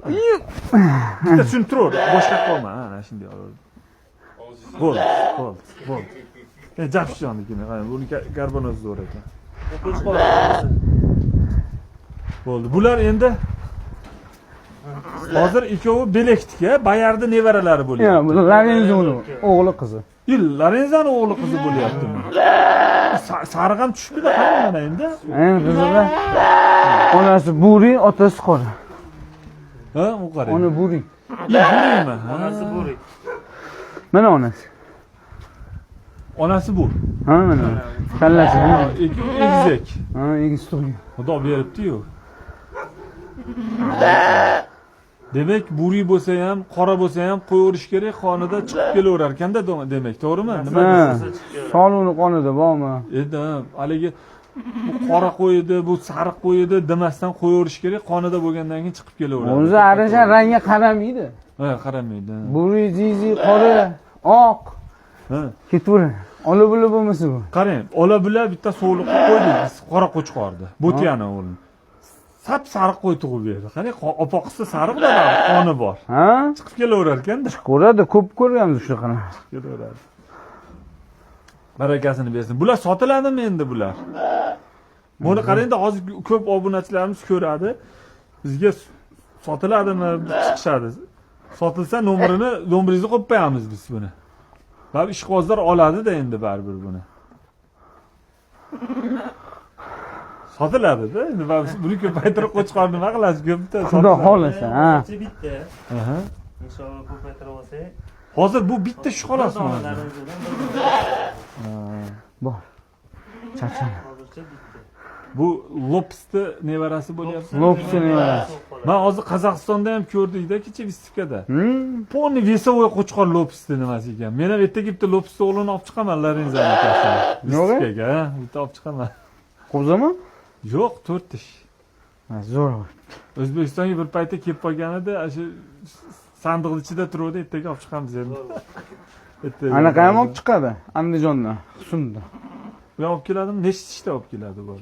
Bitta tushunib, boshqa qolma. Ha, ana shunday olaver. Bo'ldi, bo'ldi, bo'ldi. E, Japshonikini, qarang, buni karbonoz zo'r ekan. Qo'chqor. Bo'ldi. Bular endi hozir ikkovi belekdiki, Bayardi nevaralari Ya, bo'lyapti. bu Lorenzoni o'g'li qizi. Il Lorenzoni o'g'li qizi bo'lyaptimi? Sariq ham tushibdi-da, qarang mana endi. Eng qizig'i onasi buri, otasi qora. Ha, u qarang. Ona buri. Il buriymi? Ha. Onasi bo'rik. Mana onasi. Onasi bu. Ha, mana. Kallasi buri. Ikkovi egizak. Ha, egiz tug'gan. Xudo beribdi-yu. Demak, buri bo'lsa ham, qora bo'lsa ham qo'yaverish kerak, qonida chiqib kelaverar ekanda, demak, to'g'rimi? Nima Ha. deysiz? Soluvni qonida bormi? Endi ha, haligi bu qora qo'y edi, bu sariq qo'y edi demasdan qo'yaverish kerak, qonida bo'lgandan keyin chiqib kelaveradi. O'zi arasha rangga qaramaydi. Ha, qaramaydi. Ha. Buri, zizi, qora, oq Ha. ketaveradi. Ola bula bo'lmasa bu. Qarang, ola bila bitta sovliqqa qo'ydik biz qora qo'chqorni. Bo'tiyani o'g'lini. Sap sariq qo'y tug'ib berdi. Qarang, opoqisi sariq-da, baribir qoni bor. Ha? Chiqib kelaverar ekanda. Ko'radi, ko'p ko'rganmiz shunaqani. Kelaveradi. Barakasini bersin. Bular sotiladimi endi bular? Buni qarangda, hozir ko'p obunachilarimiz ko'radi. Bizga sotiladimi chiqishadi. Sotilsa nomeringizni qo'yib qo'yamiz biz buni. Va ishqibozlar oladi-da endi baribir buni. Sotiladi-da. Endi baribir buni ko'paytirib qo'chqor nima qilasiz ko'pda? Xudo xohlasa, ha. Hozircha bitta. Aha. Inshaalloh ko'paytirib olsak. Hozir bu bitta shu xolosmi? Bir dona Lorenzodan bir dona. Bor. Charchadi. Hozircha bitta. Bu Lopsni nevarasi bo'lyapti. Lopsni nevarasi. Man hozir Qozog'istonda ham ko'rdikda kecha выставка da. Полный весовой qo'chqor Lopsni nimasi ekan. Men ham ertaga bitta Lopsni o'g'lini olib chiqaman Lorenzoni akasini. Yo'q, Выставка ga, ha, bitta olib chiqaman. Qo'zimi? Yo'q, to'rt tish. Ha, zo'r. O'zbekistonga bir paytda kelib qolganida, shu sandiqni ichida turuvdi, ertaga olib chiqamiz endi. Ertaga. Anaqa ham olib chiqadi. Andijondan, Husnda. Bu ham olib keladimi? Nechta tishda olib keladi bu?